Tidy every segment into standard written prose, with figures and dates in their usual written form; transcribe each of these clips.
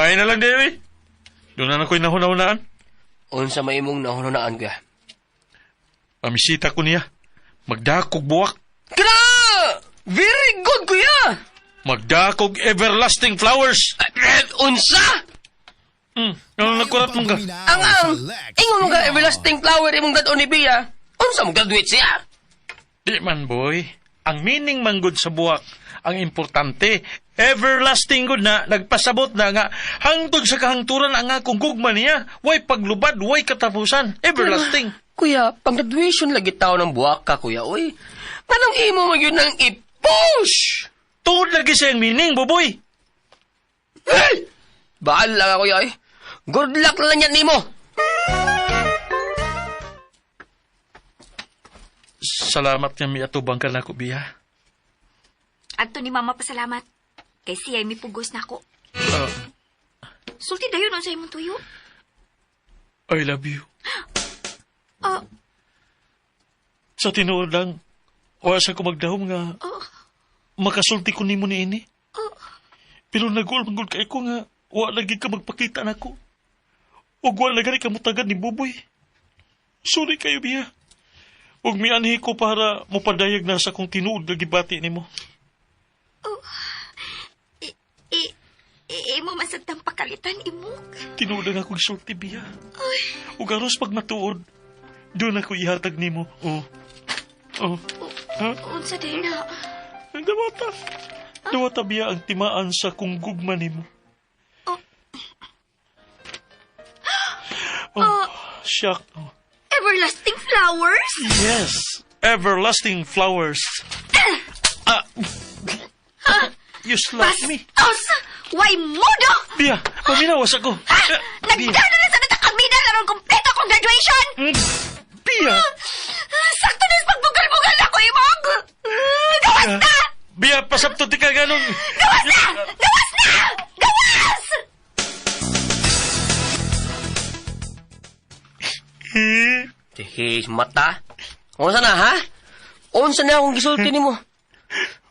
May na lang, Dewi. Doon na ako'y nahuna-hunaan. Unsa may imong nahunahunaan, kuya? Pamisita ko niya. Magdakog buwak. Kana! Very good, kuya! Magdakog everlasting flowers. Unsa? Ano nagkurat mong ka? Ang, ingon mo ka everlasting flower imong dad-on ni Bea. Unsa mo graduate siya? Di man, boy. Ang meaning man good sa buwak, ang importante, everlasting good na, nagpasabot na nga, hangtod sa kahangturan ang akong gugma niya, way paglubad, way katapusan, everlasting. Kuya, pang-graduation lagi tao ng buwak ka, kuya, uy. Nganong imo mo yun ang i-push? Tuod lagi sa iyang meaning, buboy. Hey! Bahala ka, kuya, eh. Good luck na lang yan nimo. Salamat nga miatubang ka na ko, Biya. Adto ni mama pasalamat. Kay siya ay mipugos na ako. Sulti dayon unsa imong tuyo? I love you. Ah. Sa tinuod lang, wala sa ko magdahom nga makasulti ko nimo niini. Pero nagul manggol kay ko nga wa lagi ka magpakita nako. Ug wa lagi ka mutagad ni Buboy. Sorry kayo, Bia. Ug mianhi ko para mopadayag na sa kong tinuod nga gibati nimo. Imo man sad tang pakalitan imok. Tinuod ang akong sulti, Bia. Ug aros pag matuod, doon ako ihatag nimo. Oh. Oh. Ha? Unsa day na? Ang dawata. Dawata, Bia, ang timaan sa kung gugma nimo. Oh, shock. Oh. Everlasting flowers? Yes, everlasting flowers. Ah. You slapped me. Bastos! Why mudo? Bia, paminawas ako. Ha? Bia. Nagdano na sa natakagmida aron kompleto akong graduation! Bia. Sakto na sa pagbugal-bugal ako, imog! Gawas na! Bia, pasabto di ka ganun. Gawas na! Gawas na! Gawas! Tihi, mata. Unsa na, ha? Unsa na akong gisulti nimo?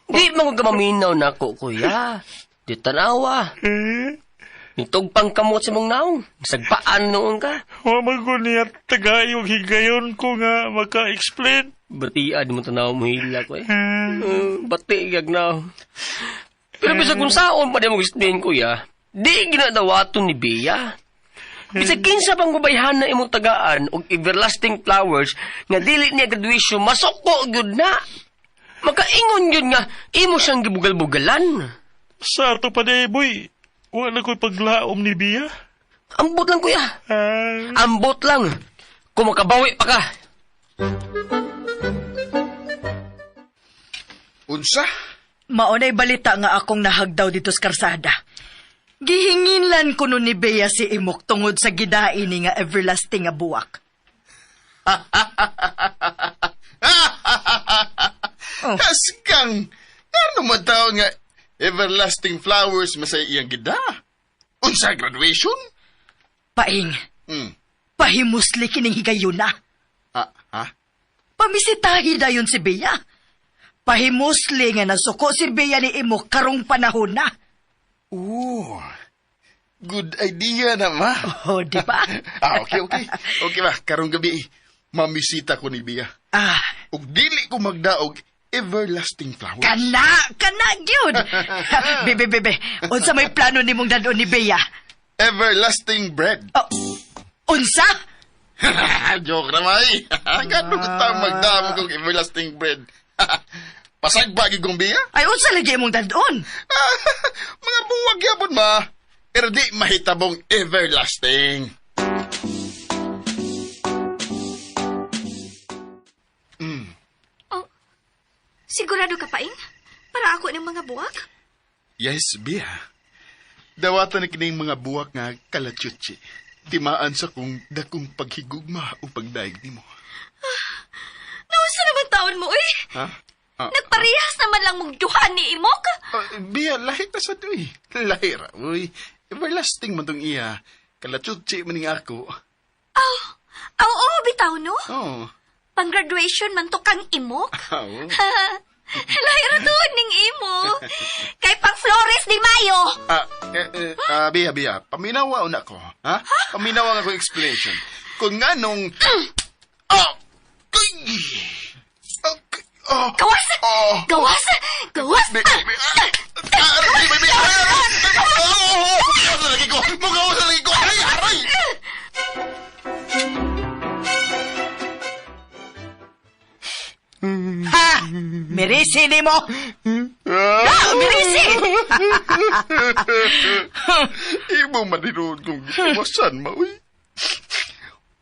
Di man ko kamaminaw na ako, kuya. Di tanawa. Nitugpang kamot sa mong naong. Sagpaan noon ka. Wa man ko niya tagayong higayon ko nga maka-explain. Batian mo tanaw mo hila ko eh. Bati gag na. Pero bisag kung saon pa di mo explain, kuya, di ginadawaton ni Bea. Bisag kinsa pang gubayhan na imong tagaan og everlasting flowers nga dili niya graduation, masuko gyud na. Makaingon gyud nga imo siyang gibugal-bugalan. Sa ato pa di, boy. Wa na ko'y paglaom ni Bea. Ambot lang, kuya. Ambot lang. Kung makabawi pa ka. Unsa? Maunay balita nga akong nahagdaw dito sa karsada. Gihinginlan ko nun ni Bea si Imok tungod sa gidain ni nga everlasting nga buwak. Oh. Asgang! Ano man taon nga everlasting flowers masay iyang gida? Unsa graduation? Paing, pahimusli kining higayuna. Ah, ha? Pamisitahi dayon si Bea. Pahimusli nga nasuko si Bea ni Imok karong panahon na. Oh, good idea na, ma. Oh, di ba? Ah, okay, okay. Okay ba, karong gabi, mamisita ko ni Bea. Ah, Ug dili ko magdaog everlasting flowers. Kana, gyud. Bebe, bebe, unsa may plano nimong dadon ni Bea? Everlasting bread. Oh, unsa? Joke na, may. Gano ko ta magdamo kong everlasting bread. Pasagba gyud kong Bea? Ay, unsa lagi imong dadon? Mga buwag gyapon ma. Pero di mahitabong everlasting. Oh, sigurado ka pa, Ing? Para ako ng mga buwak? Yes, Bea. Dawatan na kining mga buwak nga kalachuchi. Timaan sa kong dakong paghigugma o pagdaig nimo. Nausa naman taon mo, eh. Ha? Ah, Nagparehas naman lang mong duha ni Imok. Bea, lahi na sa doy. Lahi ra, uy. Everlasting man tong iya. Kalachuchi man ning ako. Aw, aw, oh, bitaw, no? Oh. Pang-graduation man to kang Imok. Aw. Lahi ra tuod ning imo. Kay pang Flores de Mayo. Ah, Bia, Bia, paminawa una ko, ha? Paminawa nga ko explanation. Kung nga nung... Ah! Ay! Okay. Oh! Gawas! Oh! Gawas! Gawas! Bi, bi, ah! Ah, aray, bi, bi, ah! Oh! Mugawas na lagi ko! Mugawas na lagi ko! Aray, aray! Ha! Mirisi ni mo! Ah, mirisi! Imo maniroon kong gituwasan, maoy.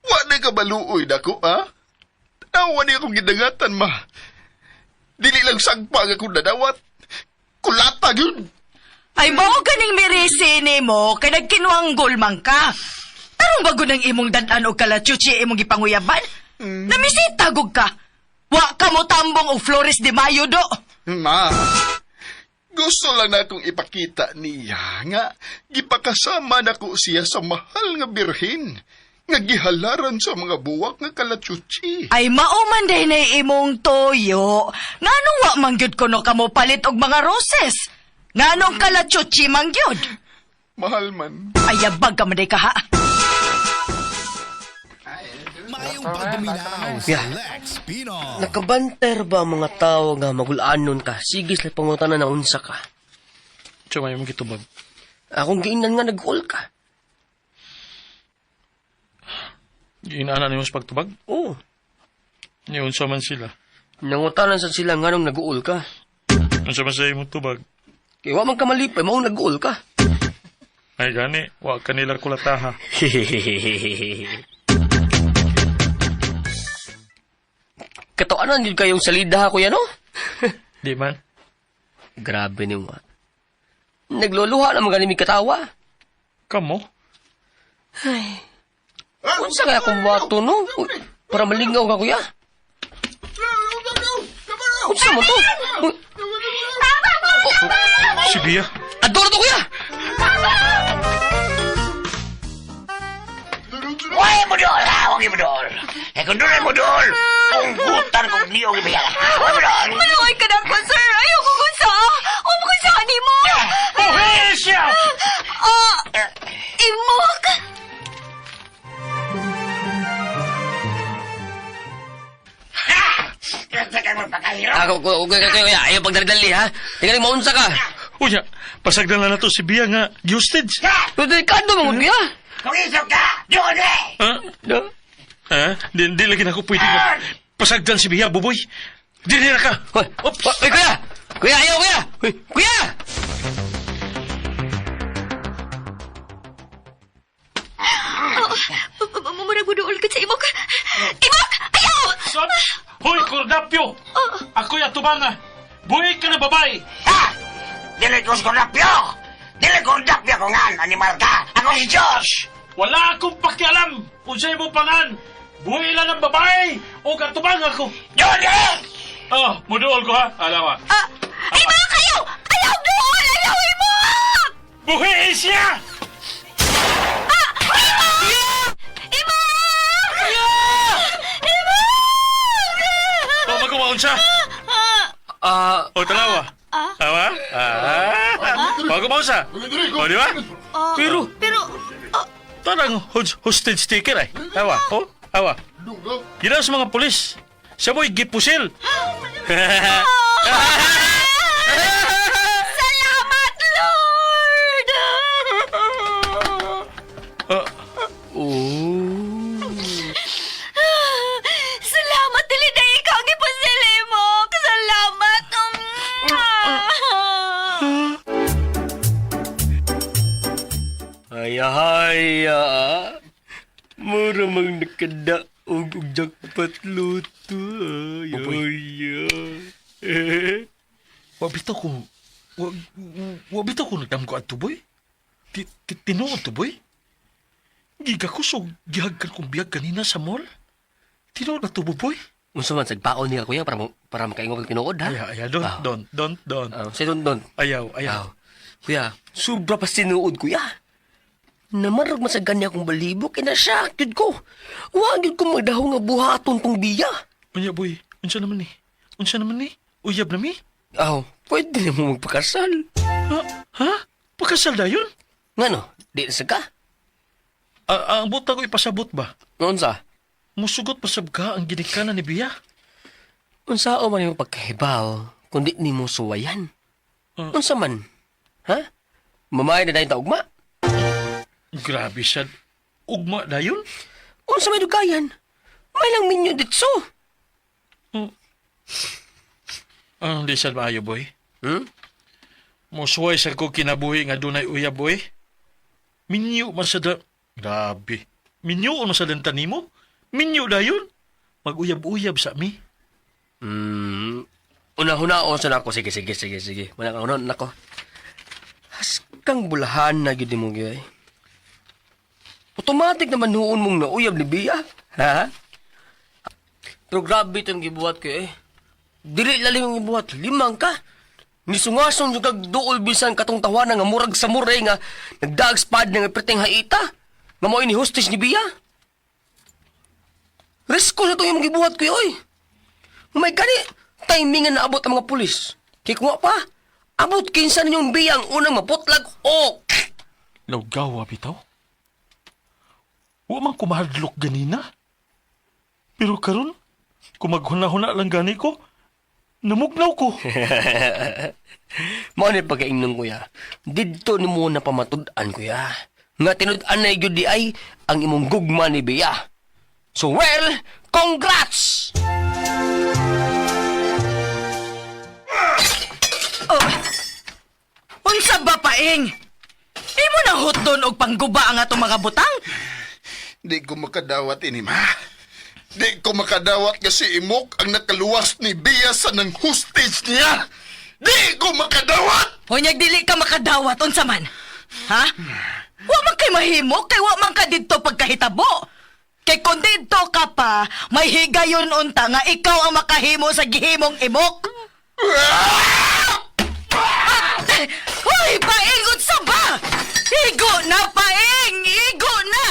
Wa na ka baluoy dako, ha? Tanawa niya akong gidangatan, ma. Dili lang sagpa ang akong nadawat. Kulata yun. Ay, mao ganing mirisi ni mo kay nagkinwanggol man ka. Tarong bago ng imong dadan og kalachuchi imong gipanguyaban? Namisita gug ka. Wa ka mo tambong og Flores de Mayo do. Ma, gusto lang na akong ipakita niya nga gipakasama na ko siya sa mahal nga birhen nga gihalaran sa mga buwak nga kalachuchi. Ay mao man day na imong toyo. Nganong wa man gyud kuno kamo palit og mga roses? Nganong kalachuchi man gyud? Mahal man. Ay yabag ka man day ka ha. Maayong pagduminaw sa Yeah. Lex Pino. Nakabanter ba ang mga tao nga magulanon ka? Sige sila pangutana na unsa ka. Siya may mong gitubag. Akong giinan nga nag-all ka. Giinaanan niyo sa pagtubag? Oo. Niyon sa man sila. Nangutanan sa sila nga nung nag-uol ka. Unsa man sa imong tubag? Kaya wa man ka malipay, mao nag-uol ka. Ay gani, wa kanila kulataha. Katoanan yun kayong salida kuya no? Di man. Grabe ni mo. Nagluluha naman gani mi katawa. Kamo? Unsa kaya akong buhaton no? Uy, para malingaw ka kuya. Unsa mo to? Uy, Si Bia. Adoro to kuya! Why mo dool ha? Huwag mo dool. Eh kung doon mo dool, unggutan kong niyong ibiya. Huwag mo dool. Maluoy ka na ko, sir. Ayaw ko kung sa. Huwag mo kung sa nimo. Buhi siya! Ah, imok. Ako, kuya, kuya, kuya, ayaw pagdali-dali ha. Tingnan mo, maunsa ka. Unya, pasagdan na nato si Bia nga hostage. Pero delikado mo, kuya. Kung isok ka, doon eh! Ha? No? Ha? Di lagi na ako pwede nga. Pasagdan si Bia, buboy. Di na ka. Hoy, Oy, kuya! Kuya, ayaw, kuya! Hoy, kuya! Murag mo dool ka sa imok. Imok! Ayaw! Stop! Hoy, Cordapio! Ako'y atubanga. Buhi ka na babae! Ha? Dili ko kordapyo! Dili kordapyo ko nga, animal ka! Ako si Diyos! Wala akong pakialam kung sa'yo mo pangan. Buhi lang ng babae o katubang ako. Doon eh! Oh, muduol ko ha. Alawa. Ah, imok! Ayaw! Ayaw dool! Ayaw, imok! Buhi siya! Imok! Imok! O, magkumaon siya. Ah, O, tanawa. Tawa? Ah. Magkumaon siya. O, di ba? pero, Pero, Tarang hostage taker ay. Tawa. O, tawa. Ginaw sa mga pulis. Siya mo'y gipusil. salamat, Lord! Oh, oh. Salamat, dili na ikaw ang ipasili mo. Salamat. Ay, ay, ah. Mura mang nakadaog og jackpot luto. Ay, Buboy. ay, ay. Eh. Wa bitaw ko. Wa bitaw ko nagdamgo adto boy. Tinuod to boy. Giga ko so gihagkan kong biyag kanina sa mall. Tinuod na to boy. Unsa man sagpaon niya kuya para para makaingon kag tinuod ha? Ayaw, ayaw, don't, Ah. don't, don't, don't. Ah, say don don. Ayaw, ayaw. Ayaw. Kuya, sobra pa sinuod kuya. Namarag man sa ganya akong balibo kay na siya gyud ko. Wa gyud ko magdahong nga buhaton tong biya. Unya boy, unsa naman ni? Unsa naman ni? Uyab na mi? Aw, pwede na mo magpakasal. Ha? Ha? Pakasal dayon? Ngano, di na sa ka? Ang buta ko ipasabot ba? Unsa? Musugot pasab ka ang ginikanan ni Bia. Unsa o man imong pagkahibaw, kundi nimo suwayan. Unsa man? Ha? Mamay na dayon ta ugma? Grabe sad. Ugma dayon? Unsa may dugayan? May lang minyo ditso. Ang di sad maayo, boy. Hmm? Musuway sa ko kinabuhi nga dunay uyab, boy. Minyo man sa da... Grabe. Minyo man sa danta nimo? Minyo dayon? Mag-uyab-uyab sa mi. Una-hunaon sa nako. Sige, sige, sige, sige. Wala ka unaon nako. Haskang bulahan na gyud mo gyud. Automatic naman noon mong nauyab ni Bia. Ha? Pero grabe itong gibuhat ko eh. Dili lalim ang gibuhat. Limang ka. Nisungasong yung kag duol bisan katong tawanan nga murag sa muray nga nagdaagspad nga perting haita. Nga mo ini hostage ni Bia. Risko sa itong imong gibuhat ko eh, oy. May gani, timing nga naabot ang mga pulis. Kaya kung wa pa, abot kinsa ninyong biya ang unang maputlag o Lawgawa bitaw. Wa man kumahadlok ganina. Pero karon, kumaghuna-huna lang gani ko, namugnaw ko. Mao ni pagkaingnon kuya. Didto ni mo na pamatud-an kuya. Nga tinud-an na gyud di ay ang imong gugma ni Bea. So well, congrats! Oh. Unsa ba paing? Imo na hotdon og pangguba ang atong mga butang? Di ko makadawat ini, ma. Di ko makadawat kasi imok ang nakaluwas ni Bia sa nang hostage niya. Di ko makadawat! Hunyag dili ka makadawat unsa man? Ha? Wa man kay mahimo kay wa man ka didto pagkahitabo. Kay kung didto ka pa, may higayon unta nga ikaw ang makahimo sa gihimong imok. Ah! Hoy, paing unsa ba? Igo na paing, igo na.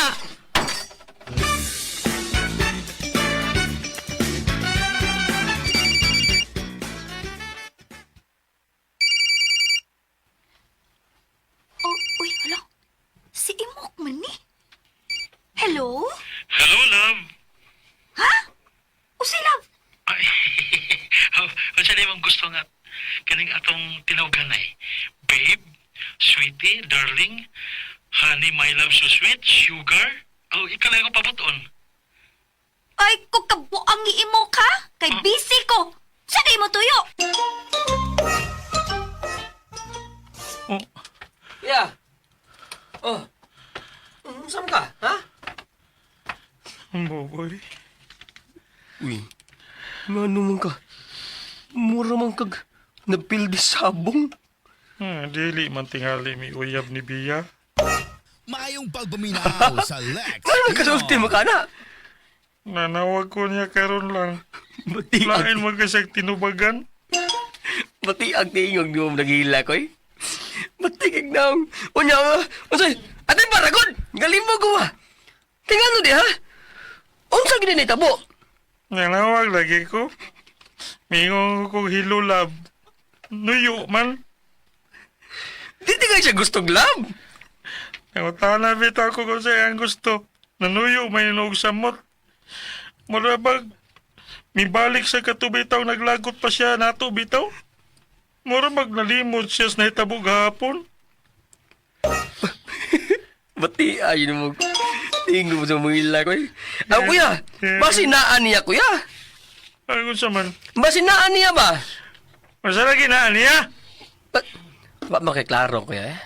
Oh, uy, hala. Si Imok man ni. Hello? Hello, love. Ha? Usay love. Ay, unsa na imong gusto nga kaning atong tinawaganay? Babe, sweetie, darling, honey, my love, so sweet, sugar. Oh, ikaw lang ako pabuton. Ay, ko kabuang Imok ha? Kay busy ko. Sa di mo tuyo? Oh, Yeah. Oh. Saan ka? Ha? boy. Uy, ngano man ka? Mura man kag napildi sabong. Dili man tingali mi uyab ni Bia. Maayong pagpaminaw sa Lex Ano nagkasulti mo ka na? Nanawag ko niya karon lang. Batiag, Lain magkasag tinubagan. batiag tingog di mo nagila ko eh. Batigig na ang... Unya nga, unsay, ate paragon, galing mo guwa. Tingnan mo di ha? Unsa gini ni tabo? Nanawag lagi ko. Mingon ko hilulab. Nuyo man. Di di kayo siya gustong love. Nangutana bitaw ko kung sa'yo ang gusto. Nanuyo may inog samot. Mura bag, mibalik sa katubitaw, naglagot pa siya nato bitaw. Mura bag nalimod siya sa nahitabo gahapon. Bati ay mo. Tingog mo sa mga ila ko eh. Ah, kuya, basinaan niya kuya. Ay kung sa man. Basinaan niya ba? Masala ginaan niya. Ba, ba makiklaro kuya eh?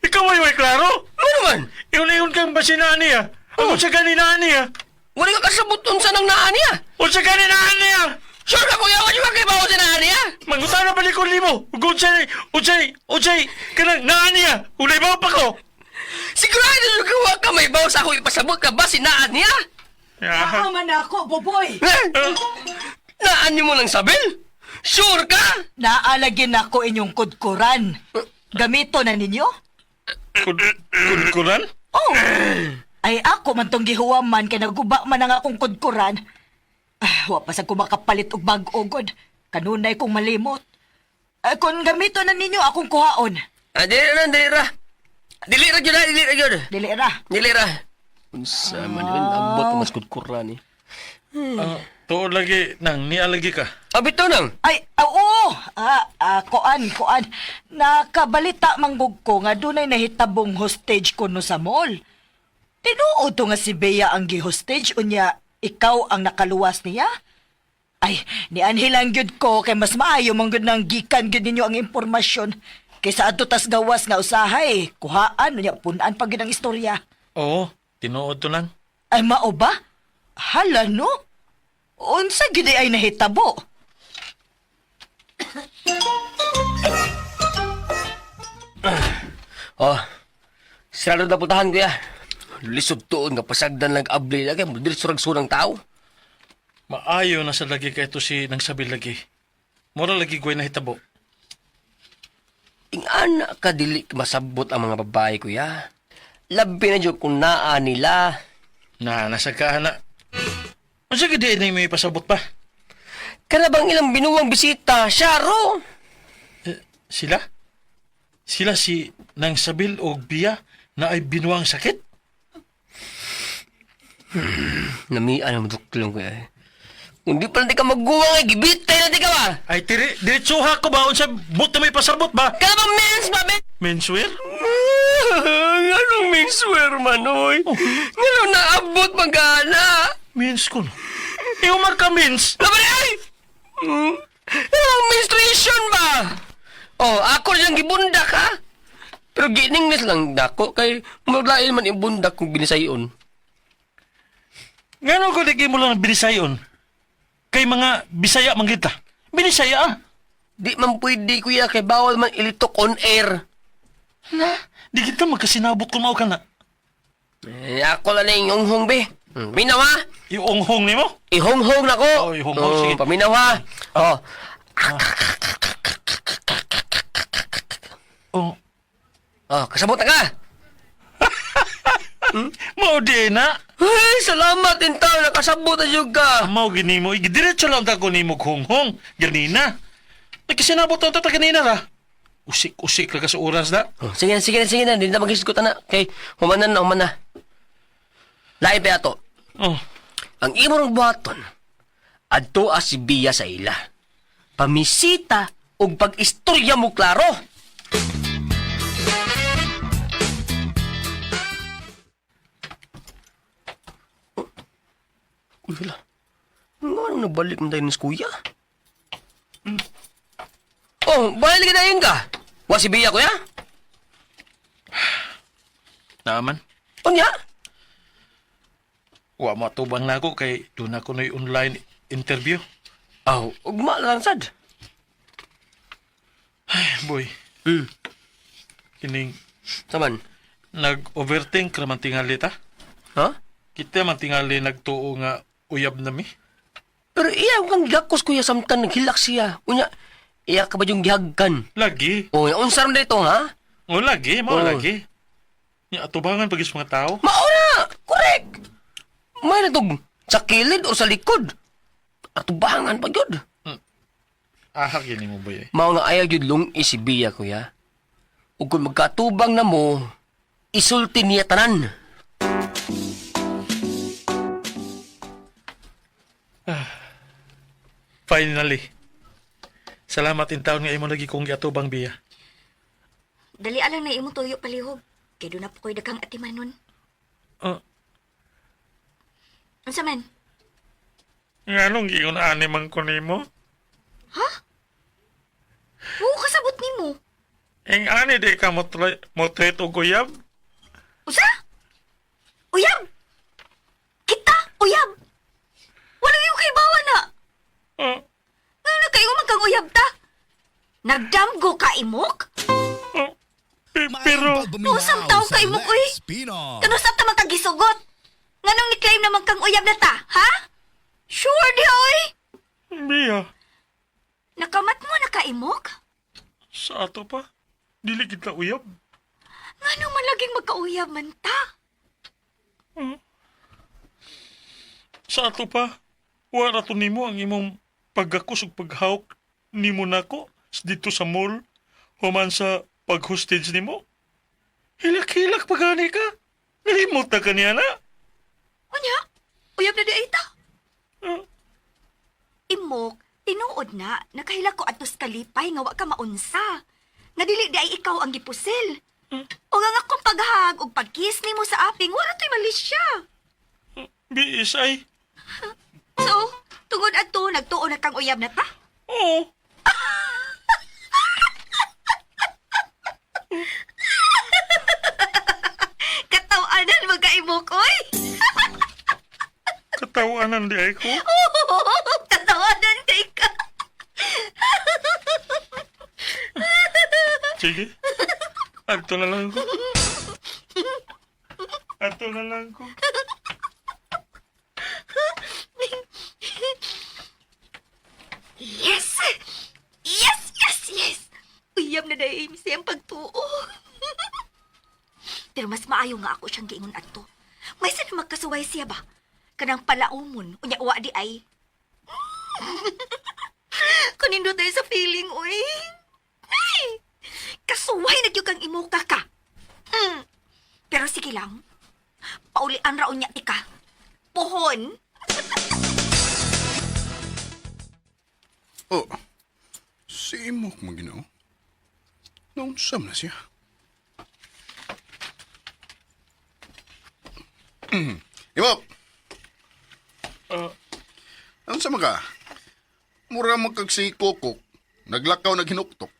Ikaw ay way klaro. Ano naman? Iyon-iyon kang basinaan niya. Ang unsa ganinaan niya. Wala ka kasabot unsa nang naan niya. Unsa ganinaan niya. Sure ka kuya, wala ka kay bawo sa naan niya. Mangutana pa ni ko nimo. Ug unsay unsay unsay kanang naan niya. Ulay ba pa ko? Sigurado yung gawa ka may bawo sa ako ipasabot ka ba sinaan niya? Yeah. man ako, boboy. Eh? Naan niyo mo lang sabil? Sure ka? Naalagin ako inyong kudkuran. Gamito na ninyo? Kudkuran? Oh. Ay ako man tong gihuwam man kay naguba man ang akong kudkuran. Ah, wa pa sa ko makapalit og bag-o gud. Kanunay kong malimot. Eh, kung gamito na ninyo akong kuhaon. Ah, dili na, dili ra. Dili ra gyud, ah, dili ra gyud. Dili ra. Dili ra. Unsa man yun, abot mas kudkura ni. Ah, tuod lagi nang nialagi ka. Ah, bitaw nang. Ay, ah, oo. Ah, ah, kuan, kuan. Nakabalita manggug ko nga dunay nahitabong hostage kuno sa mall. Tinuod to nga si Bea ang gi-hostage unya ikaw ang nakaluwas niya? Ay, nianhi lang gyud ko kay mas maayo man gyud nang gikan gyud ninyo ang impormasyon kaysa adto tas gawas nga usahay, kuhaan unya pun-an pa gyud ang istorya. Oo, tinuod to lang. Ay mao ba? Hala no? Unsa gyud ay nahitabo? Oh. Sarado na putahan kuya. Lisod tuon nga pasagdan lang abli lagi mo diri surag surang tao. Maayo na sa lagi ka ito si nang sabi lagi. Mura lagi gway nahitabo. Ingana ka dili masabot ang mga babae kuya. Labi na jud kung naa nila. Na, nasa ka na. Unsa gid di na may pasabot pa? Kana bang ilang binuwang bisita, syaro. Eh, sila? Sila si nang sabil og biya na ay binuang sakit? Namian ang duklong kuya. Kung di pa na di ka magguwang ay gibitay na di ka ba? Ay tiri, diretsuha ko ba unsa but na may pasabot ba? Kana bang mens ba men? Menswear? Anong menswear man oy? Ngano naabot magana? Mens ko no. Iumar ka mens. Laban ay! Anong menstruation ba? Oh, ako lang gibundak ha? Pero giningness lang dako kay maglain man ibundak kung binisayon. Ngano ko di mo lang binisayon? Kay mga Bisaya man kita. Binisaya ah. Di man pwede kuya kay bawal man ilitok on air. Na, di kita magkasinabot kung mao ka na. Eh, ako lang na yung honghong be. Minaw ha? Iunghong nimo? Ihonghong na ko. Oh, ihonghong, sige. Paminaw ha? Oh. Oh, Oh, kasabot na ka. mao di na. Ay, salamat intaw nakasabot na jud ka. Mao gini mo, igidiretso lang ta ko nimo honghong ganina. Nagkasinabot ang tata ganina ra. Usik-usik lang ka sa oras na. Oh, sige na, sige na, sige na. Hindi na maghisgot na. Kay, humanan na, human na. Lain pa ato. Oh, Ang imo rong buhaton, adto as si Bia sa ila. Pamisita og pag-istorya mo klaro. Uy, wala. Nga nung nabalik mo tayo ng kuya? Oh, balik ka na yun ka. Wa si Bia, kuya? naaman. Unya? Wa mo atubang na ako kay doon ako na online interview. Aw, ugma lang sad. Ay, boy. Kining Saman. nag-overthink ra man tingali ta. Ha? Kita man tingali nagtuo nga uyab na mi. Pero iya kang gakos kuya samtang naghilak siya. Unya, iya ka ba yung gihagkan? Lagi. O, unsa ron dito, ha? O lagi, mao Oh. lagi. Nya atubangan pag mga tao. Mauna! Correct! May natog sa kilid o sa likod. Atubangan pa yun. Ahak gini mo boy. Eh. Mao nga ayaw yun lung isibiya, kuya. Ug kung magkatubang na mo, isulti niya tanan. Finally. Salamat in taon nga imo lagi kong giatubang biya. Dali alang na imong tuyo palihog. Kay doon na po ko'y daghang atimanon. Oh, Unsa man? nganong giingon ani man ko nimo? Ha? Oo, kasabot nimo. Ing ani di ka mo treat og uyab? Usa? Uyab! Kita, uyab! Wala yung kay bawa na! Oh, Nga na kayo magkang uyab ta? Nagdamgo ka imok? oh, pero Usam taong kay mo, uy. Kanusap ta man kang gisugot? Nganong ni-claim naman kang uyab na ta, ha? Sure di oy! biya Nakamat mo na ka imok? sa ato pa dili kita uyab. Nganong man laging magkauyab man ta? Sa ato pa wala to nimo ang imong paggakos ug paghawk nimo nako dito sa mall human sa pag-hostage nimo? Hilak-hilak pa gani ka. Nalimot na ka niya na. Unya, uyab na di ay ta. Ah, Imok, tinuod na, nakahila ko atos kalipay nga wa ka maunsa. Nga dili di ay ikaw ang gipusil. O nga nga kung paghag og pagkiss nimo sa aping, wala to'y malisya. Biis ay. So, tungod adto nagtuo na kang uyab na ta. Oo. Katawanan mo ka imok, oy. Katawanan di ay ko. Katawanan kay ka. Sige. Adto na lang ko. Adto na lang ko. Yes! Yes, yes, yes! Uyab na dahil siyang pagtuo. Pero mas maayo nga ako siyang giingon adto. May sana magkasuway siya ba? Kanang palaumon, unya wa di ay. Kanindo tayo sa feeling, uy. Ay! Kasuway na gyud kang imuka ka. Mm. Pero sige lang. Paulian ra unya tika. Pohon. Oh, si Imok mo ginoo. Naunsam na siya. Imok! Ah, Naunsam ka? Mura mo kag si Kokok. Naglakaw naghinuktok.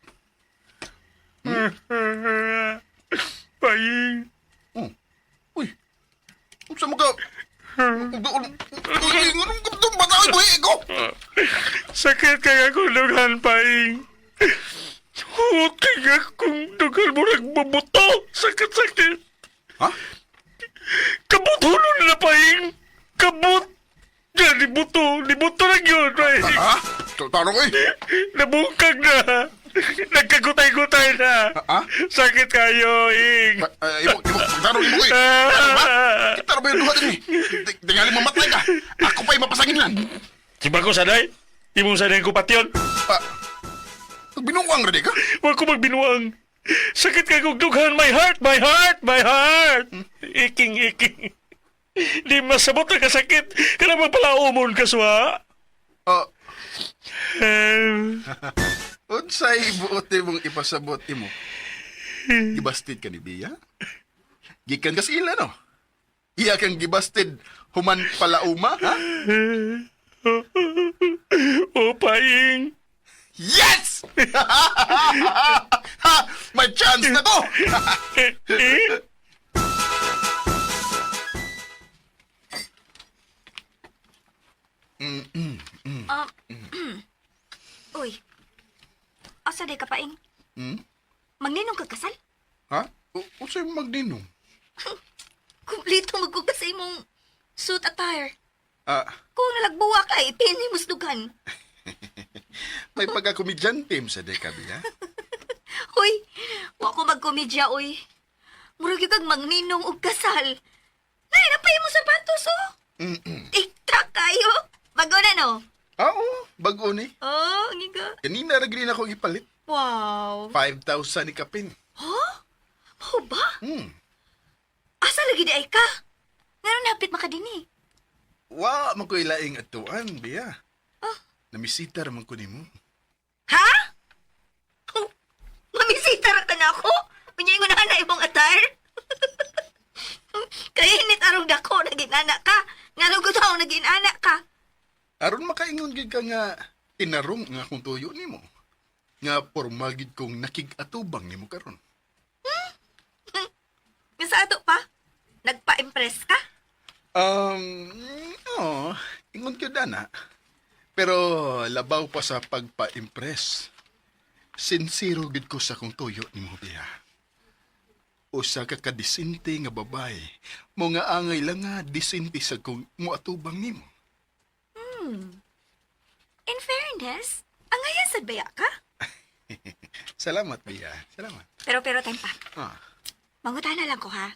Paing. Oh. Uy. Unsa man ka? Uy, nganong kaptong bata ay buhi ko? Sakit kay akong dughan, Paing. Huwag kay akong dughan mo nagbubuto. Sakit-sakit. Ha? Kabut hulo na, Paing. Kabut. Yan, libuto. Libuto na yun, Paing. Ha? Tarong eh. Nabungkag na. Nagkagutay-gutay na. Ha? Sakit kayo, Ing. Imok, imok, tarong imok eh. Ha? Kita ba yung duha din eh? Tingali mamatay ka. Ako pa'y mapasangin lang. Si Bago sanay. Imong sanay ko patyon. Ah, binuwang ra di ka? Huwag ko magbinuang. Sakit kay kong dughan. My heart, my heart, my heart. Iking, iking. Di masabot ang kasakit. Kana magpalaumon ka, suwa. Ah, Eh, unsay buot mong ipasabot imo? Gibasted ka ni Bia? Gikan ka sa ila, no? Iya kang gibasted human palauma, ha? oh, paing. Yes! Ha! May chance na ko! Eh, eh. Uy. Asa day ka paing? Hmm? Magninong ka kasal? Ha? Unsay magninong? Kumplito magkuka sa imong suit attire. Ah, Kung nalagbuwa ka, ipini mo sa dughan. may pagka-komedyante mo sa deka, Bia. Hoy, wa ko magkomedya, oy. Murag yung kag magninong og kasal. Nay, napay mo sapatos, oh. Tiktak kayo. Bago na, no? Ah, oo, bago ni. Oh, ang iga. Kanina ra gini na ako gipalit. Wow. 5,000 ni kapin. Huh? Mao ba? Hmm. Asa lagi di ay ka? Ngayon hapit makadini. Wa man ko ilaing atuan, Bia. Ah. Namisita ra man ko nimo. Ha? Oh, mamisita ra ka na ako? Unya ingon na imong attire? Kainit arong dako naging anak ka. Nganong gusto naging anak ka. Aron makaingon gid ka nga tinarong nga akong tuyo nimo. Nga pormal gid kong nakig-atubang nimo karon. Nga sa ato pa? Nagpa-impress ka? Oo, ingon gyud ana. Pero labaw pa sa pagpa-impress. Sinsero gid ko sa akong tuyo nimo, Bia. Usa ka kadisente nga babae, mo nga angay lang nga disente sa kong moatubang nimo. In fairness, ang ngayon sad baya ka? Salamat, Bia. Salamat. Pero pero time pa. Ah. Mangutana lang ko ha.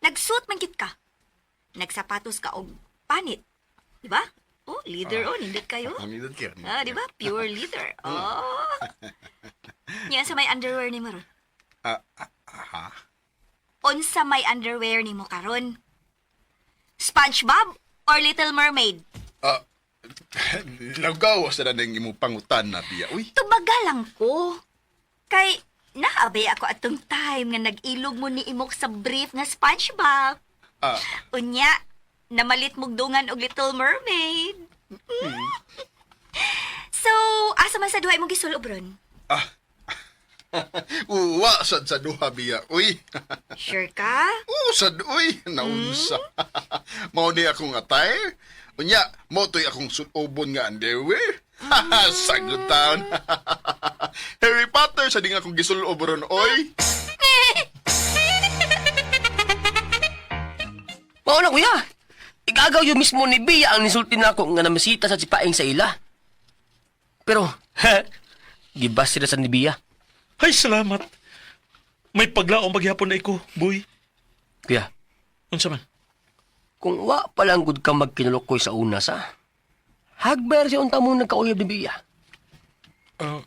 Nagsuot man gid ka. Nagsapatos ka og panit. Di ba? Oh, leader oh, nindot kayo. Nindot kayo. Ah, di ba? Pure leader. Oh. Nya sa may underwear nimo ron. Ah, ha? Unsa may underwear nimo karon? SpongeBob or Little Mermaid? Ah, nagawa sa na ng imong pangutan na, Bia. Uy, Tubaga lang ko. Kay naabay ako atong time nga nag-ilog mo ni imok sa brief nga SpongeBob. ah, Unya, namalit mong dungan og Little Mermaid. So, asa man sa duha imong gisulob ron? ah. Uwa, sad sa duha, Bia. Uy, Sure ka? usad, uy. Naunsa. Mao ni akong attire. Unya, mo to'y akong sulobon nga underwear. Sagot taon. Harry Potter sa ding akong gisulob ron, oy. Mao na kuya. Igagaw yung mismo ni Bia ang nisulti nako nga namisita sa sipaing sa ila. Pero, gibas sila sa ni Bia. Ay, salamat. May paglaong maghapon na iko, boy. Kuya, Unsa man? kung wa pa lang gud ka magkinulokoy sa una sa, hagbayar siya unta mo nagkauyab ni Bia. Ah,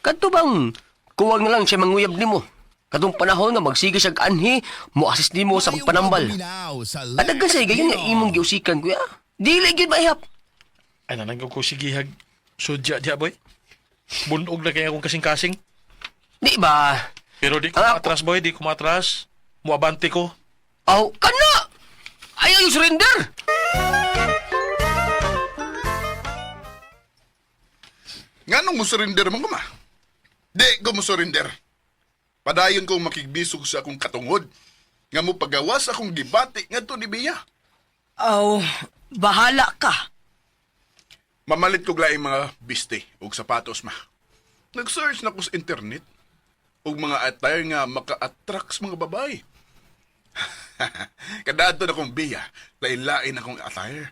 Kadto bang kuwag na lang siya manguyab nimo. Katong panahon nga magsige siya anhi, mo assist nimo sa Maayong pagpanambal. pagpaminaw sa Lex Adagan sa higayon nga imong giusikan kuya. Dili gyud maihap. ay nananggaw ko sige hag. Sudya diya, boy. Bunog na kaya akong kasing-kasing. Di ba? Pero di ko Ah, maatras, boy. Di ko maatras. Muabante ko. Aw, kana! Ayaw yung surrender! Nganong mo surrender man ko ma? Di ko mo surrender. Padayon kong makigbisog sa akong katungod. Nga mo pagawas akong gibati ngadto ni Bia. Aw, bahala ka. Mamalit kog laing mga biste og sapatos ma. Nag-search na ko sa internet og mga attire nga maka-attract sa mga babae. Kadadto na kong Bia, lain-lain akong attire.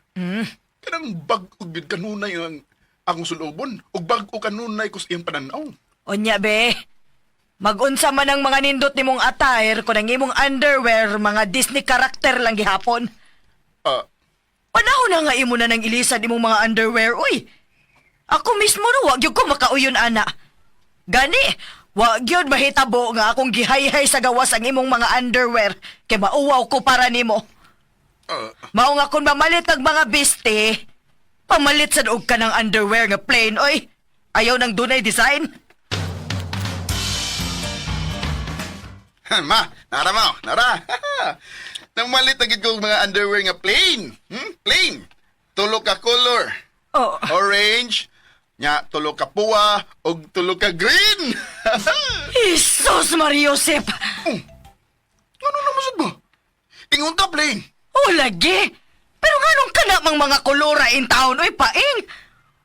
Kanang bag-o gyud kanunay ang akong sulobon ug bag-o kanunay ko sa iyang pananaw. Unya be, magunsa man ang mga nindot nimong attire kung ang imong underwear mga Disney character lang gihapon. Ah, Panahon na nga imo na nang ilisan imong mga underwear, uy. Ako mismo no, wag gyud ko makauyon ana. Gani, wag gyud mahitabo nga akong gihayhay sa gawas ang imong mga underwear kay mauwaw ko para nimo. ah, Mao nga kung mamalit ang mga biste, pamalit sad og ka ng underwear nga plain, oy. Ayaw nang dunay design. Ma, nara mo, nara. Nang malit na gid ko og mga underwear nga plain. Plain. Tulo ka color. Oh. Orange, nya tulo ka puwa og tulo ka green. Jesus Maria Josep! Ano naman sad ba? Ingon ka plain. Oh, lagi! Pero nganong kana mang mga kolora in town, oy, paing?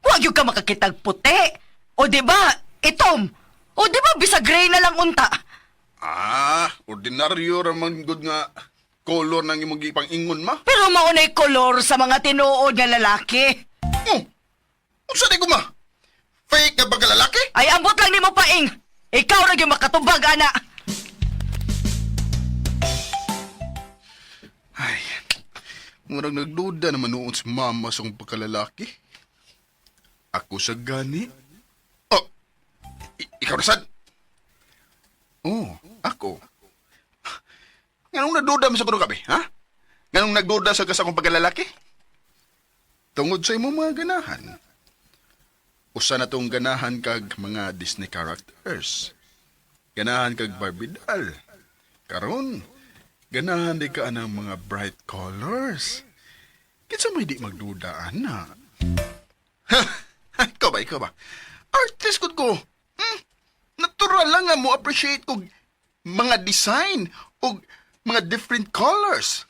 Huwag yung ka makakitag puti. O di ba, itom? O di ba, bisa gray na lang unta? Ah, ordinaryo ra man gud nga color nang imong gipang ingon ma. Pero maunay kolor sa mga tinuod nga lalaki. Oh. Unsa di ko ma? Fake ka ba ka lalaki? Ay, ambot lang nimo paing. Ikaw ra gyud makatubag, ana. Ay, murag nagduda naman noon si mama sa akong pagkalalaki. Ako sa gani. Oh, ikaw na sad. Oh, ako. Nganong nagduda mo sa kuno kabi, ha? Nganong nagduda sa ka sa akong pagkalalaki? Tungod sa imong mga ganahan. Usa na tong ganahan kag mga Disney characters. Ganahan kag Barbie doll. Karon, ganahan di ka anang mga bright colors. Kinsa may di magduda, ana? Ikaw ba, ikaw ba? Artist gud ko. Natural lang nga mo appreciate og mga design og mga different colors.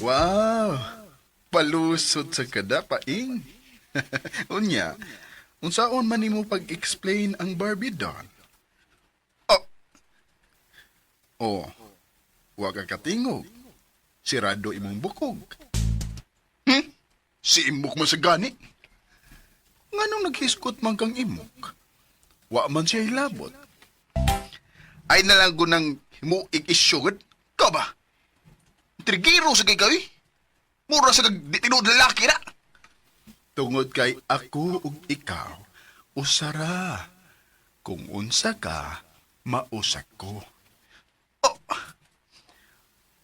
Wow! Palusot sa kada paing. Unya, unsaon man nimo pag-explain ang Barbie doll? Oh. Oh. Wa ka katingog. Sirado imong bukog. Si imok man sa gani. Nganong naghiskot man kang imok? Wa man siya hilabot. Ay nalang ko ng himuig isyugod. Ka ba? Trigero sa kay kawi. Mura sa kag di tinuod lalaki na. Tungod kay ako ug ikaw, usara. Kung unsa ka, mausa ko. Oh!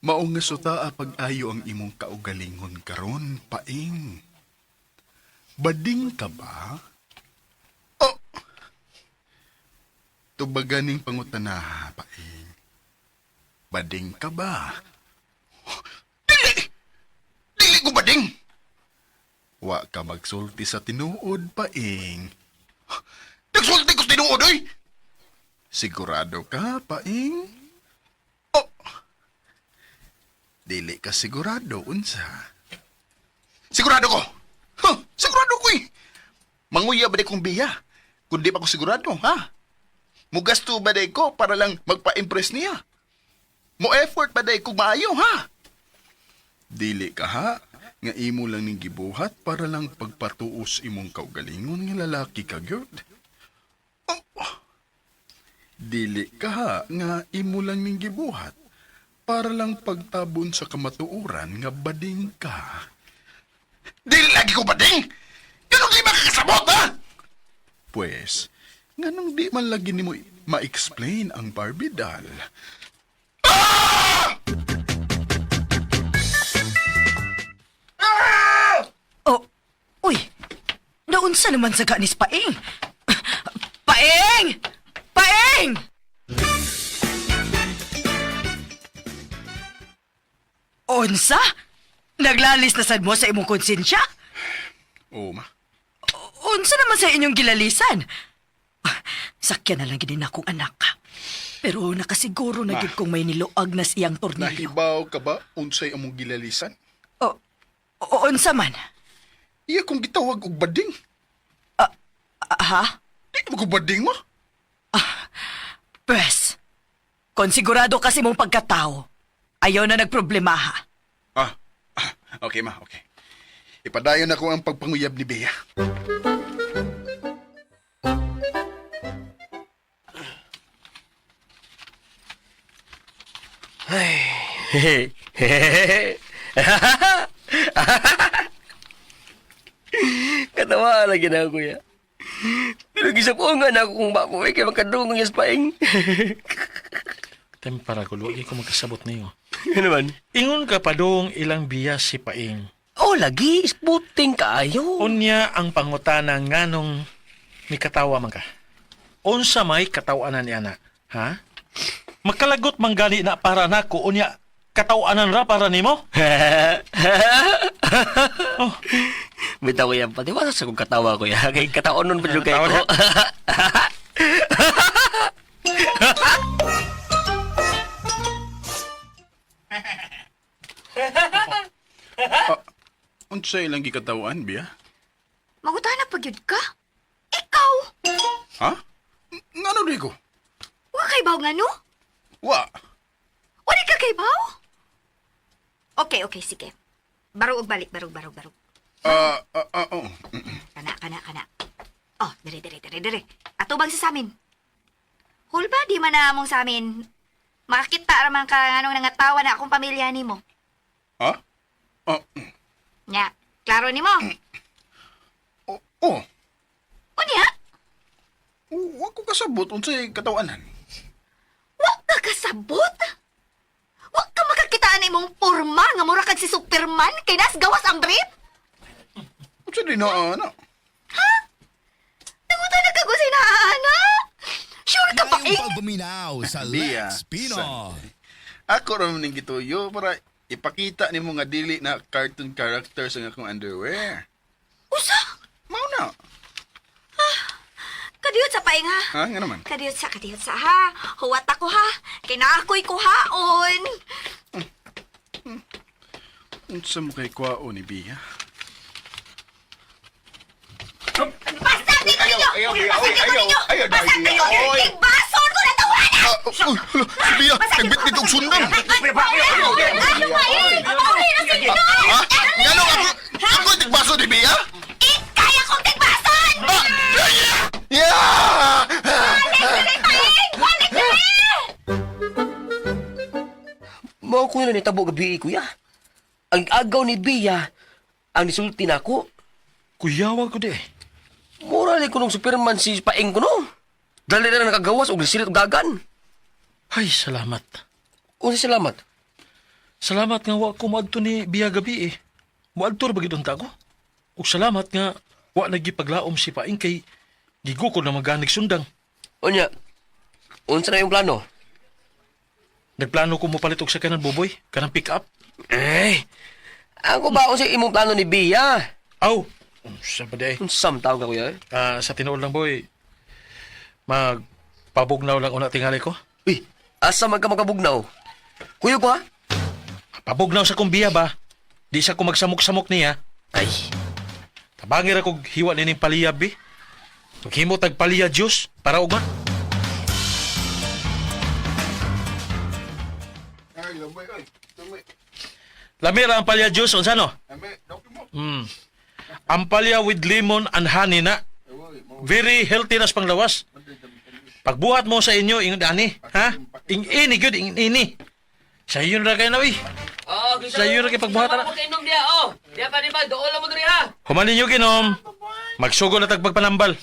Mao nga sutaa pag-ayo ang imong kaugalingon karon, Paing. Bading ka ba? Oh! Tubaganing pangutana, Paing. Bading ka ba? Dili! Dili ko bading! Wa ka magsulti sa tinuod, Paing. Nagsulti ko sa tinuod, oy! Sigurado ka, Paing? Oh! Dili ka sigurado, unsa? Sigurado ko! Huh, sigurado ko eh! Manguya ba di kong biya? Kundi pa ko sigurado, ha? Mugasto ba di ko para lang magpa-impress niya? Mo effort ba di ko maayo, ha? Dili ka ha, nga imo lang ning gibuhat para lang pagpatuos imong kaugalingon nga lalaki ka gyud. Oh. Dili ka ha, nga imo lang ning gibuhat para lang pagtabon sa kamatuoran nga bading ka. Dili lagi ko bading! Ganong di makakasabot, ha? Pwes, nganong di man lagi nimo ma-explain ang Barbie doll? Oh, uy. Naunsa naman sa ganis Paing? Paing! Paing! Unsa? Naglalis na sad mo sa imong konsensya? Oo, ma. Unsa naman sa inyong gilalisan? Sakyan na lang gini na akong anak. Pero nakasiguro na Ma. gid kong may niluag na siyang tornilyo. Nahibaw ka ba unsay among gilalisan? O, o, unsa man? Iya kong gitawag og bading. Ah, ha? Di ba ko bading mo? Pwes, konsigurado kasi mong pagkatao, ayaw na nagproblema ha. Ah, ah, okay ma, okay. Ipadayon ako ang pagpanguyab ni Bea. Katawa lagi na ako, kuya. Pero gisapungan ako kung bako eh, kaya makadungong yung paing. Tempara ko, luwagi ko magkasabot niyo. Ano man? Ingon ka pa dong ilang biya si Paing. Oh, lagi, isputing kaayo. Unya ang pangutana nganong ni katawa man ka. Unsa may katawanan ni ana, ha? Makalagot man gani na para nako unya katawanan ra para nimo? Oh. Bitaw ko yan pati. Wala sa kong katawa ko yan. Kay kataon nun pa dyan kayo ko. Unsay lang gikatawan, Bea? Magutana pa gyud ka? Ikaw! Ha? Ngano di ko? Wa kay baw nga no? Wa. Wala ka kay baw? Okay, okay, sige. Barog og balik, barog, barog, barog. Ah, ah, ah, oh. Kana, kana, kana. Oh, dire, dire, dire, dire. Ato bang sa samin? Hulba, di man na among sa amin. Makakita raman ka anong nangatawa na akong pamilya nimo. Ha? Ah, Nya, klaro nimo. oh, oh. Unya, Wa ko kasabot unsay katawanan. wa ka kasabot. Wa ka makakitaan imong porma nga mura kag si Superman kay nas gawas ang brief. Unsa di na ana? Nangutan na kag usay ana. Sure ka pa Maayong eh? pagpaminaw sa Bea, Lex Pinoy. Ako ra man ning gituyo para ipakita nimo nga dili na cartoon characters ang akong underwear. Usa, Mao na. kadiyot sa paing ha. Ha, nga naman. Kadiyot sa ha. Huwat ako ha. Kay naa ako'y kuhaon. Unsa mo kay kwao ni Bea? Basta dito ninyo! Ayaw, ayaw, Basta dito ayaw, ninyo! ayaw, Basta ayaw, ninyo! ayaw. Tigbason ko na tawanan! Ah, oh, oh, hala, si Bea, nagbitbit og sundan. Ano pa eh? Okay na si Ha? Ngano ako? Ako tigbaso ni Bea? Ikay akong tigbason! Ah! Yeah! Balik paing! Balik dali! Mao ko na nitabo gabi, kuya. Ang agaw ni Bia, ang nisulti na ako. Kuyawa ko di eh. Mura ni kunong Superman si Paeng kuno. Dali na nakagawas og silit og dagan. Ay, salamat. Unsa salamat? Salamat nga wa ko moadto ni Bia gabi eh. Moadto ra ba gid unta ko? Ug salamat nga wa nagipaglaom si Paing kay gigukod na maganig sundang. Unya. Unsa na yung plano? Nagplano ko mopalit og sa kanan buboy, kanang pick up. Eh. Ako ba unsa imong plano ni Bia? Aw, unsa ba di ay? Unsa man tawag ka kuya? Eh? Ah, sa tinuod lang boy. Magpabugnaw lang una tingali ko. Uy, asa man ka makabugnaw? Kuyo ko ha? Pabugnaw sa kumbiya ba? Di sa ko magsamok-samok niya. Ay, Tabangir ako hiwa nining paliyab bi. Maghimo tag paliya juice para ugma. Lamira ang palya juice unsa no? Mm. Ang palya with lemon and honey na. Very healthy na sa panglawas. Pagbuhat mo sa inyo ingon ani, ha? Ing ini gyud ing ini. Sa inyo ra kayo na uy. Oh, Sa iyo ra kay pagbuhat ana. Kainom diya, oh. Diya pa di ba? Dool mo diri ha. Human ninyo ginom. Magsugo na tag pagpanambal.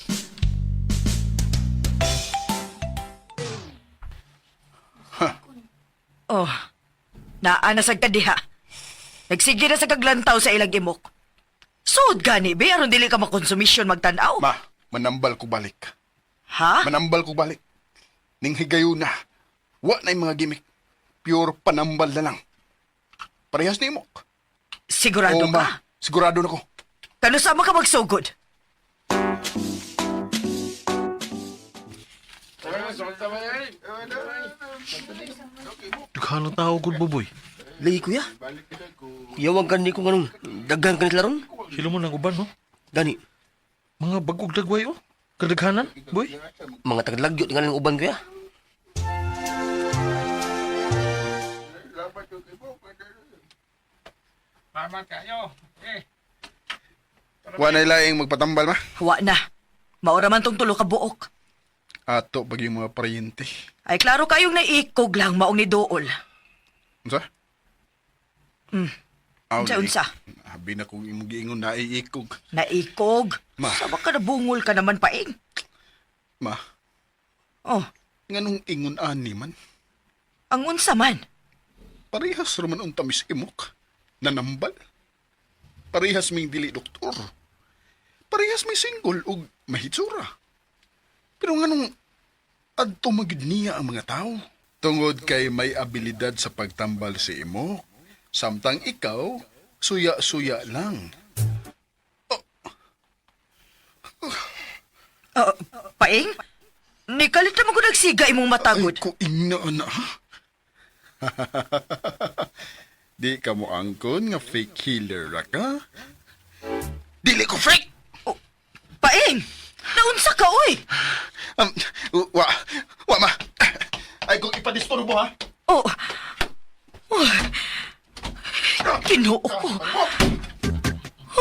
Oh, naa na sad ka diha. Nagsige na sa kaglantaw sa ilang imok. Sud gani be aron dili ka makonsumisyon magtan-aw. Ma, manambal ko balik. Ha? Manambal ko balik. Ning higayon na. Wa na yung mga gimmick. Pure panambal na lang. Parehas ni Imok. Sigurado Oo, ma. ka? Sigurado na ko. Kano sa ka magsugod? Dughan tao gud buboy. Lagi kuya. Kuya, wag gani ko ganun. Daghan ka nila ron. Sila mo nang uban no. Gani, Mga bagog dagway oh. Kadaghanan, boy. mga taglagyo tingalan ng uban kuya. Wa na ilaing magpatambal, ma. Wa na. Maura man tong tulo ka buok. Ato pag yung mga paryente. Ay klaro kayong naikog lang maong ni Dool. Unsa? Aw, Unsa, unsa? Habi na kung imong giingon na iikog. Naikog? Ma. Sama ka nabungol ka naman paing. Ma, Oh, nganong ingon ani man? ang unsa man. Parehas raman unta mis imok. Nanambal. Parehas ming dili doktor. Parehas may single ug mahitsura. Pero nganong adto magid niya ang mga tao? Tungod kay may abilidad sa pagtambal si imok, samtang ikaw suya-suya lang. Oh, paing? Nikalit naman ko nagsiga imong matagod. Ay, ko ingna na. Di ka mo angkon nga fake healer ra ka? Dili ko fake! Oh, paing! Naunsa ka, oy! Wa, wa ma. Ay, kung ipadisturbo ha. Oh. Oh. Ginoo ko.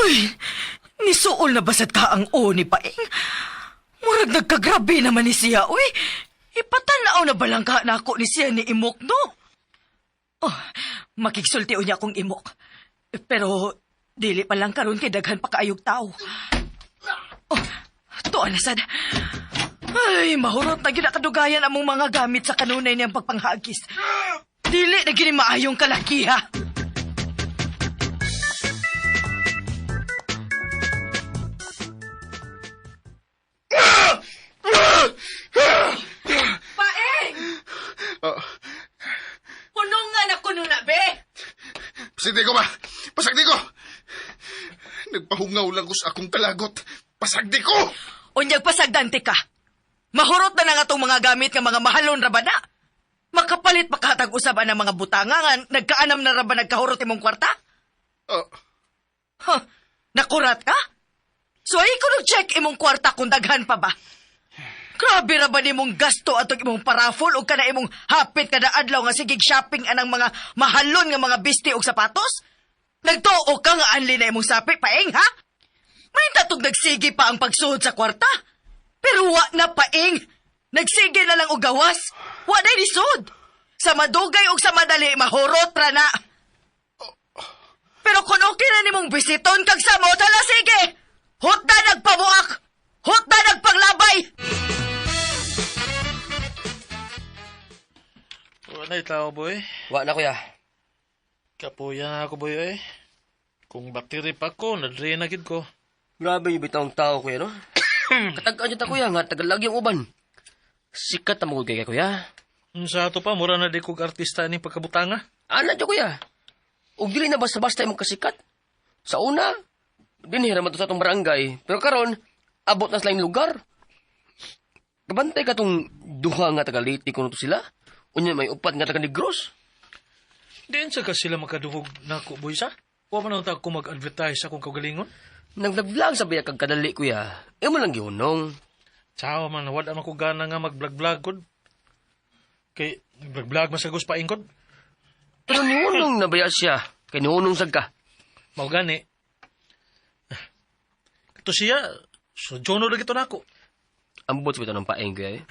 Uy, nisuol na basad ka ang o ni Paing. Murag nagkagrabe naman ni siya, uy. Ipatanaw na balang ka na ako ni siya ni Imok, no? Oh, makigsulti niya akong Imok. Pero, dili pa lang karon kay daghan pa kaayog tao. Oh, tuan na sad. Ay, mahurot na ginakadugayan among mga gamit sa kanunay niyang pagpanghagis. Dili na gini maayong kalakiha. Paeng! Oh, Punong nga na kuno na, be! pasagdi ko ma. Pasagdi ko. Nagpahungaw lang ko sa akong kalagot. Pasagdi ko! Unyag pasagdante ka. Mahurot na lang atong mga gamit nga mga mahalon ra ba na? Makapalit makahatag usab ang mga butanga nga nagkaanam na ra ba nagkahurot imong kwarta? Oh, Huh, nakurat ka? So ay ko check imong kwarta kung daghan pa ba? Grabe ra ba nimong gasto atong imong parafol o kana imong hapit kada adlaw nga sigig shopping anang mga mahalon nga mga bisti og sapatos? Nagtuo ka nga anli na imong sapi paeng ha? May tatog nagsige pa ang pagsuhod sa kwarta. Pero wa na paeng. Nagsige na lang og gawas. Wa na nisod. Sa madugay og sa madali mahurot ra na. Pero kung okay na nimong bisiton kag samot, hala sige! Hutda nagpabuak! Hutda nagpanglabay! Wala tao, boy. Wa na, kuya. Kapuya na ako, boy, eh. Kung battery pa ko, nadre na gid ko. Grabe yung bitawng tao, kuya, no? Katagaan ta, kuya, nga tagalagi ang uban. Sikat ang mga kay kuya. Sa ato pa, mura na di kog artista ni pagkabutanga. Ana dyan, kuya. Ug dili na basta-basta imong kasikat. Sa una, dinhi ra man to sa atong barangay. Pero karon, abot na sa laing lugar. Kabantay ka tong duha nga taga-Leyte kuno to sila. Unya may upat nga taga Negros. Diyan sa ka sila makaduhog na ko, boy, sa? Wa man ang ko mag-advertise akong kaugalingon. Naglag sa biya kag kadali, kuya. Imo lang gihunong. Tsawa man, wala man ko gana nga mag-vlog-vlog, kod. Kay, vlog-vlog man sa paing, kod. Pero nihunong na baya siya. Kay nihunong sad ka. Mao gani. Kato siya, so Jono lagi to nako. Ambot sa bitaw ng paeng, kuya, eh.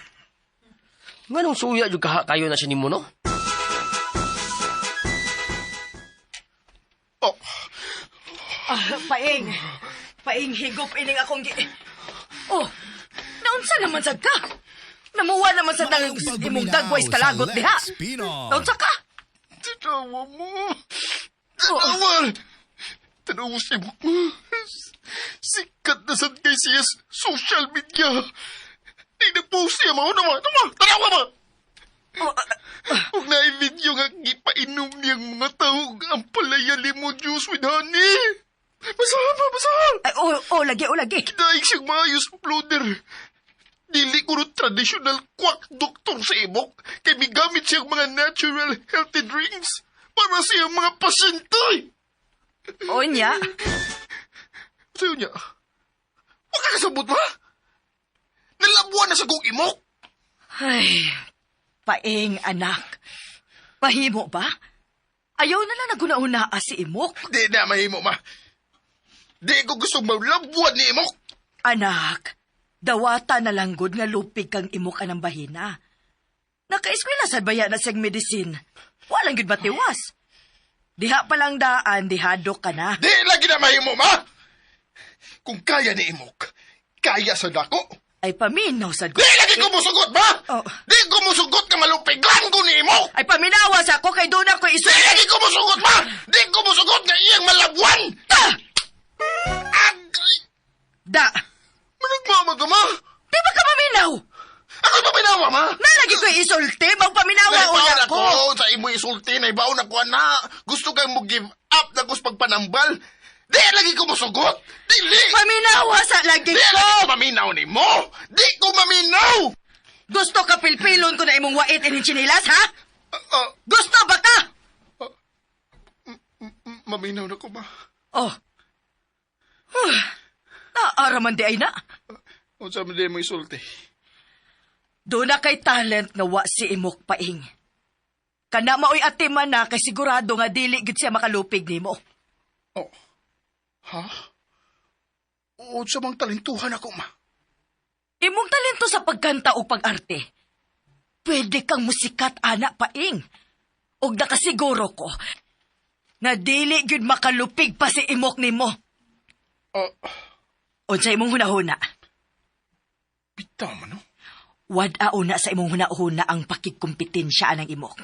Nganong suya jud kaha kayo na siya nimo, no? Oh, Ah, paing. Paing higop ining akong gi... Oh, naunsa naman sad ka? Namuwa naman sad nang Maayong imong pagpaminaw dagway sa sa kalagot diha. Lex Pinoy. Naunsa ka? Tanawa mo. Tanawa. Tanawa si mo. Sikat na sad kay siya sa social media. Di na-post siya mo. Nawa, nawa. Tanawa mo. Oh, Huwag na i-video nga gipainom niyang mga tao ang palaya lemon juice with honey. Basahan ba, basahan. ay, oh, oh, lagi, oh, lagi. Daig siyang maayos uploader. Dili ko ro traditional quack doktor sa imok kay migamit siyang mga natural healthy drinks para sa iyang mga pasyente. Onya. Sayo niya, wag ka kasabot ba? Nalabuan na sa kong imok. Ay, paing anak. Mahimo ba? Ayaw na lang naguna-una si imok. Di na mahimo ma. Di ko gusto malabuan ni imok. Anak, dawata na lang gud nga lupig kang imok anang bahina. Nakaeskwela sad baya na siyang medicine. Walang gud matiwas. Diha pa lang daan, dihadok ka na. Di lagi na mahimo ma. Kung kaya ni imok, kaya sa dako. Ay paminaw sad ko. Di lagi ko musugot ba? Oh. Di ko musugot nga malupigan ko ni imok. Ay paminawa sa ako kay doon ako Di isulti. lagi ko musugot ba? Di ko musugot nga iyang malabuan. Ah! Agay! Da, Managmama ka ma? di ba ka maminaw? Ako paminawa ma? Nalagi ko isulti, magpaminawa Naibaon una ako ko. sa imo isulti, naibaon ako ana. Gusto kang mo give up na kus pagpanambal. Di lagi ko musugot. Dili! Paminawa sa lagi Di ko. lagi ko maminaw ni mo. Di ko maminaw! Gusto ka pilpilon ko na imong wait ining tsinilas, ha? Ah, Gusto ba ka? maminaw na ko ma. Oh. Huh. Naaraman di ay na. Unsa man di mo isulti? Doon na kay talent nga wa si imok paing. Kana maoy atiman na kay sigurado nga dili gid siya makalupig nimo. Oh. Ha? Unsa mang talentuhan ako ma? Imong talento sa pagkanta o pag-arte. Pwede kang musikat ana paing. Og nakasiguro ko na dili gyud makalupig pa si imok nimo. Oh, Unsa imong hunahuna? bitaw man no. Wad-a una sa imong hunahuna ang pakigkompetensya anang imok.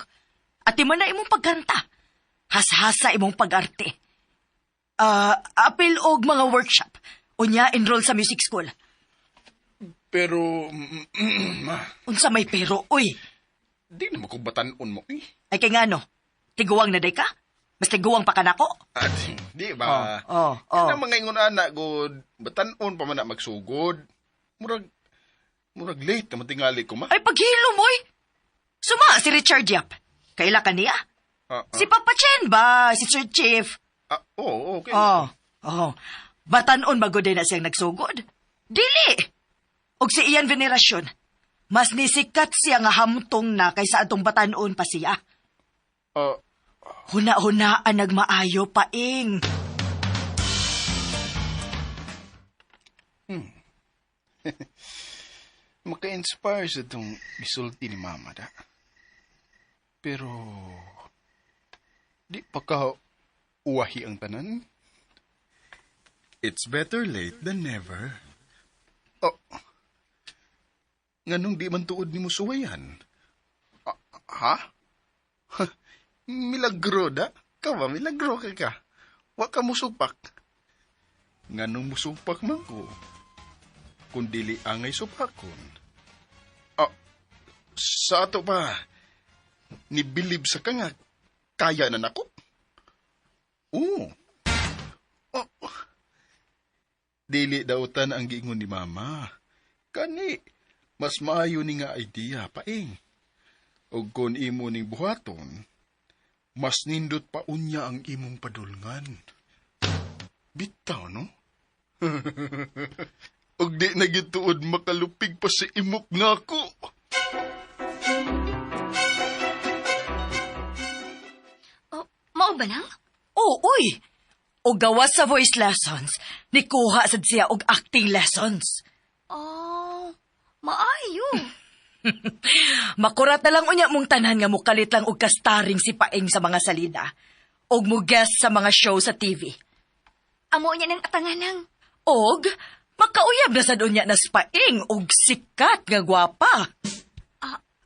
Atiman na imong pagkanta. Hashasa imong pag-arte. Ah, apil og mga workshop. Unya enroll sa music school. Pero, ma, Unsa may pero, uy. di na ko batan-on mo eh. Ay kay ngano? Tiguang na day ka? Mas tiguang pa ka nako? Ah, di ba? Oh, oh. Kanang mga ingon ana god, batan-on pa man na magsugod. Murag murag late naman tingali ko ma. Ay paghilom oy. Suma si Richard Yap. Kaila ka niya? Ah, ah, Si Papa Chen ba? Si Sir Chief? ah, oo, okay. Oh, oh. Batanon maguday na siyang nagsugod. Dili! Og si Ian Veneracion, mas nisikat siya nga hamtong na kaysa atong batanon pa siya. Ah, Huna-hunaan nagmaayo paing. maka-inspire sa itong gisulti ni mama da. Pero di pa ka uwahi ang tanan. It's better late than never. Oh. Nganong di man tuod nimo suwayan? Ah, ha? Milagro da? Ka ba? Milagro ka ka. Wa ka musupak. Nganong musupak man ko? Kung dili angay supakon. Ah, sa ato pa, nibilib sa ka nga, kaya na nako. Oo. Oh. Dili dautan ang giingon ni Mama. Kani, mas maayo ni nga idea, Paeng. Og kung imo ning buhaton, mas nindot pa unya ang imong padulngan. Bitaw, no? Og di na gituod makalupig pa si imok nako. Oh, mao ba nang? Oh, uy! O gawas sa voice lessons, nikuha sad siya og acting lessons. Oh, maayo. Makurat na lang unya mong tanan nga mukalit lang og kastaring si Paeng sa mga salida. Og mo guest sa mga show sa TV. Amo niya ng atanganang. Og makauyab na sad unya na si Paeng og sikat nga gwapa.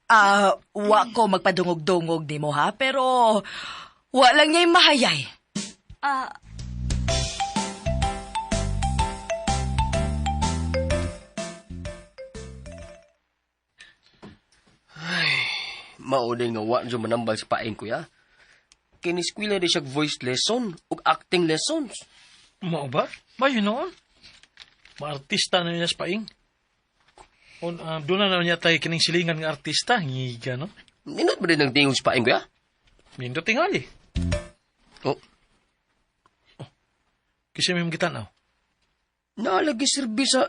Ah, wa ko magpadungog-dungog nimo ha, pero wa lang niya'y mahayay. Ah, Mao din nga wa jud manambal sa Paeng, kuya. Kiniskwela di siya voice lesson ug acting lessons. Mao ba? Mayo noon. Maartista na niya sa Paeng. Doon na niya tayo kining silingan nga artista. Ngiga, no? Nindot ba din ang tingog sa Paeng, kuya? Nindot tingali. Oh, Kasi may mga tanaw. naalagi serbi sa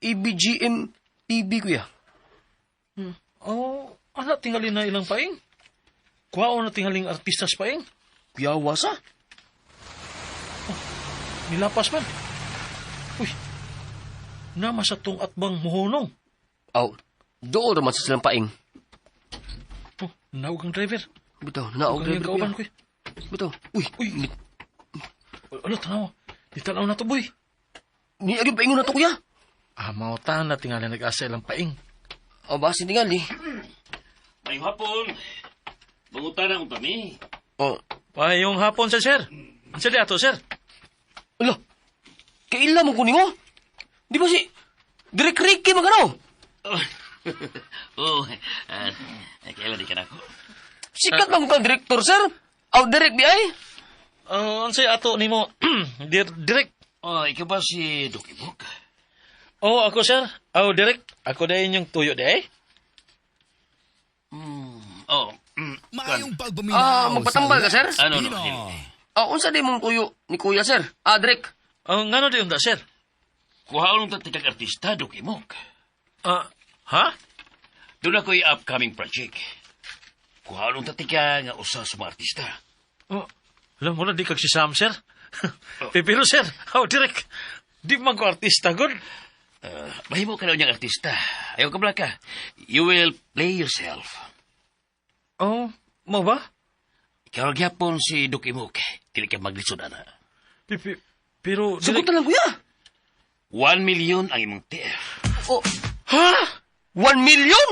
ABGM TV, kuya. Oh, ana tingali na ilang Paeng. Kuwao na tingaling artista sa Paeng. Kuya, wasa. Oh, nilapas man. Uy, nama sa tong atbang muhunong. Aw, dool raman sa silang Paeng. Oh, naog ang driver. Bitaw, naog Ang driver, kauban kuya. ko. Bitaw, uy, Uy. Ano, tanaw. Di tanaw na to, boy. Ni agi paingon na to, kuya. Ah, mautan na tingali nag-asa ilang Paeng. Aw, basin tingali. Mayong hapon. Mangutan ang kami. Oh, Payong hapon sa sir. Ang sir ato, sir. ala. Kaila mo kunin mo? Di ba si Direk Ricky magano? Oh, kailan di ka na ako? Sikat man kang director, sir. Aw, Direk di ay. Ang say ato nimo direct. Oh, ikaw ba si Doc Imok? Oh, ako sir. Oh, direct. Ako dahil yung tuyo di ay. Oh, Maayong pagpaminaw Ah, magpatambal ka, sir? Ano, no, Pino. dili. Ah, unsa di mong tuyo ni kuya, sir? Ah, Direk. Oh, ngano di unta, sir? Kuhaon ng tatikag artista, Doc Imok. Ah, ha? Doon ako'y upcoming project. Kuhaon ng tatika nga usa sa mga artista. Oh, alam mo na, di kag si Sam, sir. Pero, sir, oh, direct. Di man ko artista, good. Mahimo ka na niyang artista. Ayaw ka blaka. You will play yourself. Oh, mo ba? Ikaw gyapon si Doc Imok. Dili ka maglisod, ana. Pero, Sugot direct. na lang, kuya. 1 million ang imong TF. Oh, Ha? 1 million?